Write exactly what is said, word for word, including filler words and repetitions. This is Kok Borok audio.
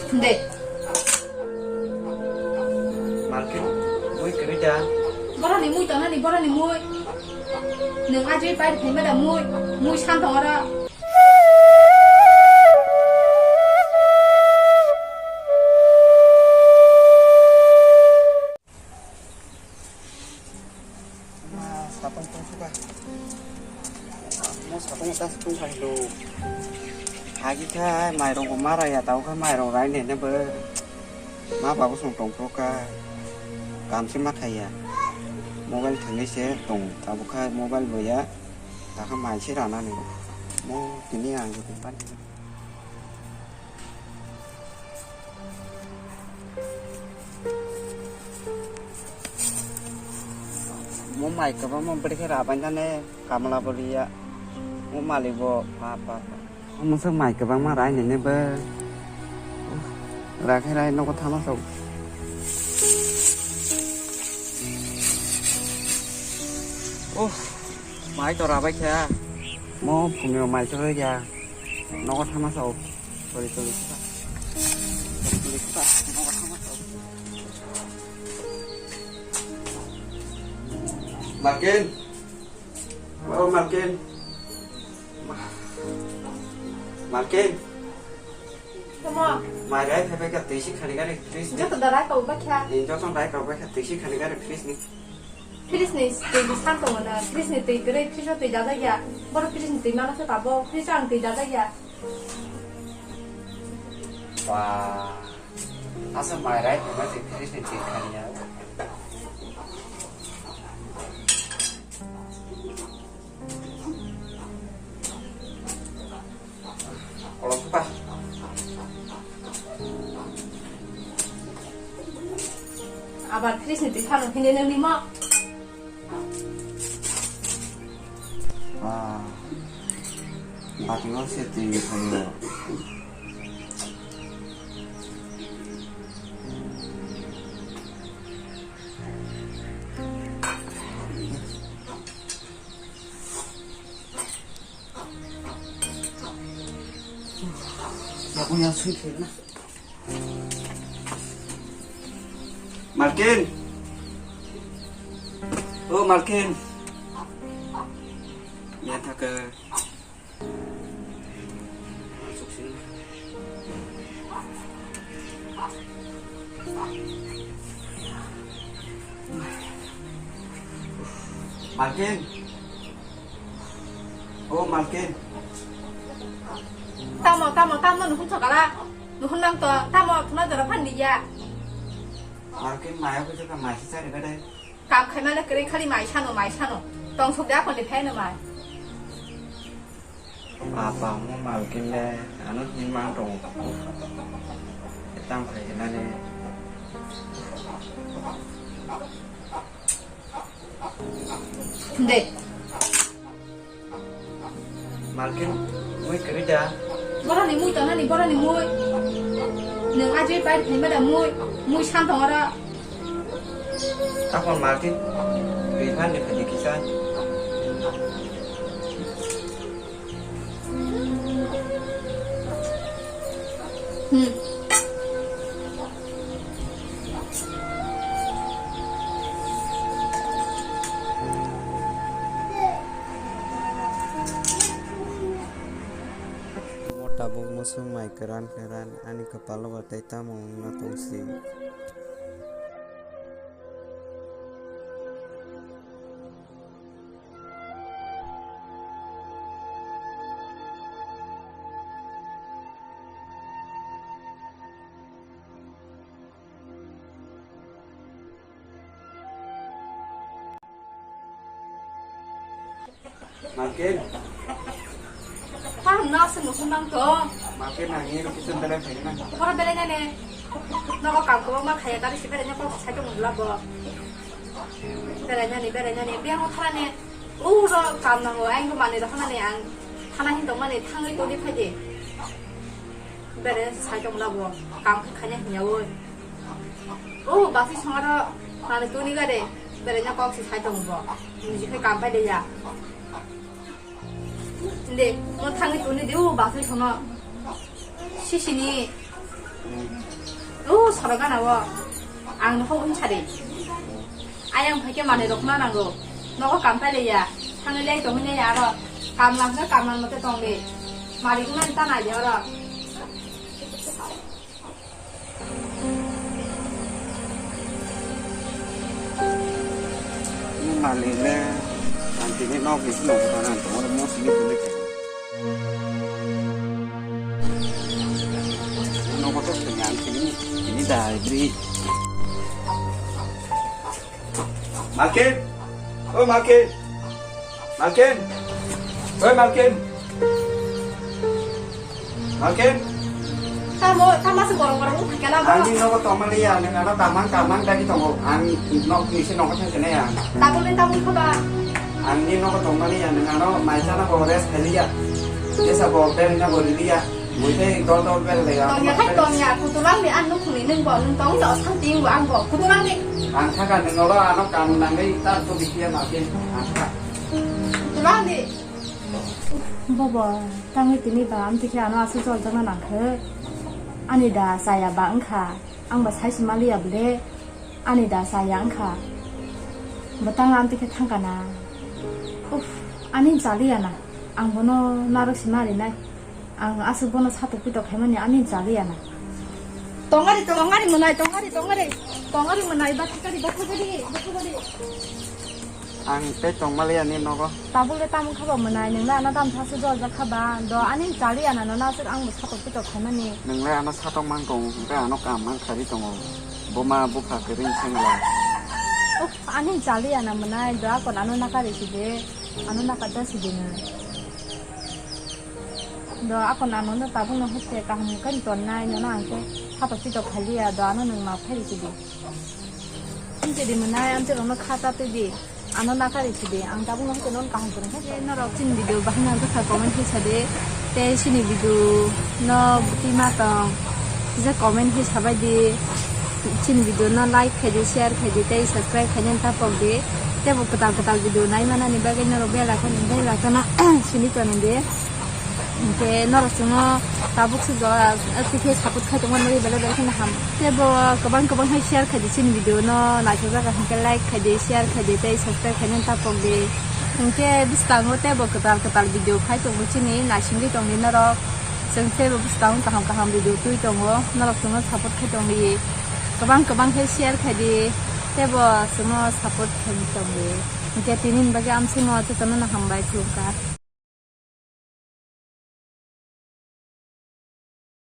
De. Malkin, mui kwrwi da? Boroni mui tongnani, boroni mui. Nwng ajui pai phaima da mui, mui san tong oro. Ma, sapung tong suka. Mo sapung ta tong khai lo. Agi kha mairong ko mara ya tau kha mairong rai ne ne bo. Ma babu song tong pro ka. Kam se ma khai ya. Mobile thangni se tong. Abo kha mobile bo ya. Ta kha mai se rana ni. Mo tini ang ko pan. Mo mai kwbangma bwrwi khe rabainani kamla bo liya. Mo malik bo pa, pa, pa. Omo se mai kwbangma rainini bo. Rakhe rai nogo thama sok. Oh, mai to rabai kha. Mo phunio mai to ya. Nogo thama sok. Sorry, sorry. Malkin. Oh, Malkin. Malkin. Tamo. Mai rai phai bai kha twi si khani gari fridge ni. Joto da rai kau ba kha. Ni joto rai kau ba kha twi si khani gari fridge ni. Fridge ni twi bwsang tongo na, fridge ni twi kwrwi, fridge o twi dajak ya. Borok fridge ni twi mano se tabok, fridge o ang twi dajak ya. Ba, asa mai rai phai ma twi fridge ni twi khani ya. Kolok pa. Abar fridge ni twi phano hini nang nimo. Ah. Bati o se twi phano. Yakunya sui khe na. Malkin. Oh, Malkin. Ya thaka. Malkin. Oh, Malkin. Tamo, tamo, tamo, nuhun sokala. Nuhun nang to, tamo, thuna jora phan diya. Malkin, maya ko jaka mai sari kadai. Kam khaima le kwrwi khali mai sano, mai sano. Tong sok de akon de phai no mai. Papa mo Malkin le ano hin mang tong. Tang khai hinani. De. Malkin, mui kwrwi da? Boroni mui tongnani, boroni mui. Nwng ajui pai phaima da mui, mui san tong oro. Takon Malkin, twi phan ni phaidi kisa. Hmm. Tabuk musuk mai kwran kwran ani kwpalo bo tei tamo wngna tongsi. Malkin. Tamo no aswk nukhung nang to. Malkin nang ni kitchen belai phaina. Ora belai nani. Nogo kam kwbangma khaya gari si belai nani kok sai tong labo. Berainani, berainani, biyang o thanani, uro kam nango, ang bo manwi rokhanani, ang thana hin tongmani, thangwi tongwi phaidi. Bere sai tong labo, kam khe khaina hinya oi. O, basi songaro, manwi tongni gade, beraina kok si sai tong bo. Niji khai kam pai de ya. Inde, mo thangwi tongni de, o, basi sono. Sisini. O sorok gana o. Ang nokhok wng sari. Ayang phaikhe manwi rokna nango. Nogo kam pailaiya. Thangwi lai tongwi nai aro. Kam langkhe kam lang mote tongdi. Malik nani ta naidi oro. Ni malik le ang tini nok ni sino ko ang tongor mo sini tuli khe. Nogo to tini ang tini tini da ibri. Malkin! O Malkin! Malkin! Oi Malkin! Malkin! Tamo, tamo se gorong gorong thangkhe na. Ang ni nogo tongmani ya, nang ano kamang kamang dagi tongo. Ang nok ni se nogo thangkhe na ya. Tabul ni tabul khoba. Ang ni nogo tongmani ya, nang ano mai chana bo rest khali ya. Jesa bo bel na bo rili ya. Muithe dol dol bel le ya. Tongya khai tongya, kutulang di an nukhungni nung bo, nung tong jao santi bo ang bo. Kutulang di. Ang thaka nung olo ano kam nangwi ta to bikiya ma ke. Ang thaka. Kutulang di. Bobo, tangwi tini ba amtwi khe ano aswk jol jakna nangkhe. Ani da chaya ba wngkha. Ang ba sai se maliya bole. Ani da chaya wngkha. Bo tang amtwi khe thangkana. Uff, ani chaliya na. Ang bono narwk se marinai. Ang aswk bono satok pitok khaimani ani chaliya na. Tongari, tongari mwnai, tongari, tongari. Tongari mwnai, bathakari, bathakari, bathakari. Ang tei tongmaliya ni nogo. Tabuk le tamo khaba mwnai, nwngle ano tamo thaswk jol jak khaba. Do ani chaliya na, nono aswk ang bo satok pitok khaimani. Nwngle ano satok mang tongo, hwnkhe ano kam mang khari tongo. Buma bupha kwrwi sengla. Uff, ani chaliya na mwnai, do akon ano nakari sidi. Ano nakar da sidi nw. Do akon ano no tabuk no hwnkhe kaham khe tonnai, nono ang khe satok pitok khailiya, do ano nwng maaf khairi sidi. Tei di mwnai, amtwi rokno kha ta twi di. Ano nakari sidi. Ang tabukno hwnkhe nono kaham kwrwng khe. Norok chini video bahai nang kha comment khe sadi. Tei chini video no bwtwi ma tong. Kisa comment khe sabai di. Chini video no like khaidi, share khaidi, tei subscribe khainani ta pok di. Tei bo kwtal kwtal video nai manani bagwi norok bell icon, bell icon no sini tong di. Hingke norok chwngno tabuk se jora, ah, tei khe support khai tongmani bagwi belai belai kheno ham. Tei bo kwbang kwbang hai share khai di chini video no, naithok jak kha hingke like khai di, share khai di tei subscribe khainani ta pok di. Hingke bwskango tei bo kwtal kwtal video phai tongo chini, naisingwi tong di norok. Chwng tei bo bwskango kaham kaham video twi tongo, norok chwngno support khai tong di. Kwbang kwbang khe share khai di, tei bo chwngno support khai tong di. Hingke tini ni bagwi amsukno jotono no hambai khulumkha.